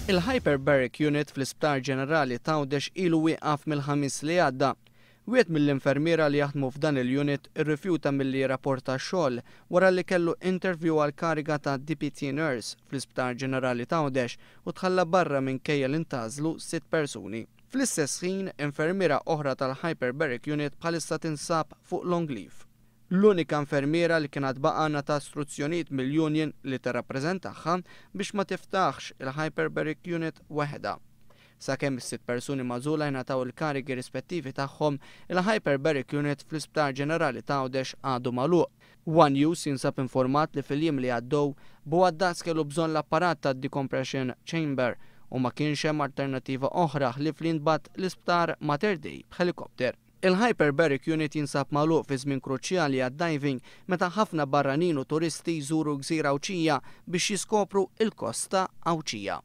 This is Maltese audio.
Il-Hyperbaric Unit fl-Isptar Ġenerali t'Għawdex ilu wieqaf mill-Ħamis li għadda. Wieħed mill-infermiera li jaħdmu f'dan il-unit irrifjuta milli jirrapporta x-xogħol wara li kellu interview għall-kariga ta' DPT Nurse fl-Isptar Ġenerali t'Għawdex u tħalla barra minkejja li ntgħażlu sitt persuni. Fl-istess ħin, infermiera oħra tal-Hyperbaric Unit bħalissa tinsab fuq long leave. L-unika infermiera li kien għad baqa' ngħatat struzzjonijiet mill-union li tirrappreżentaha biex ma tiftaħx il-Hyperbaric Unit waħedha. Sakemm is-sitt persuni magħżula jingħataw il-karigi rispettivi tagħhom, il-Hyperbaric Unit fl-Isptar Ġenerali t'Għawdex għadu magħluq. One News jinsab informat li fil-jiem li għaddew, Bouaddaz kellu bżonn l-apparat tad-decompression chamber u ma kienx hemm alternattiva oħra ħlief li jintbagħat l-Isptar Mater Dei b'ħelikopter. Il-Hyperbaric Unit jinsab magħluq fi żmien kruċjali għad-diving meta ħafna barranin u turisti jżuru l-gżira Għawdxija biex jiskopru l-kosta Għawdxija.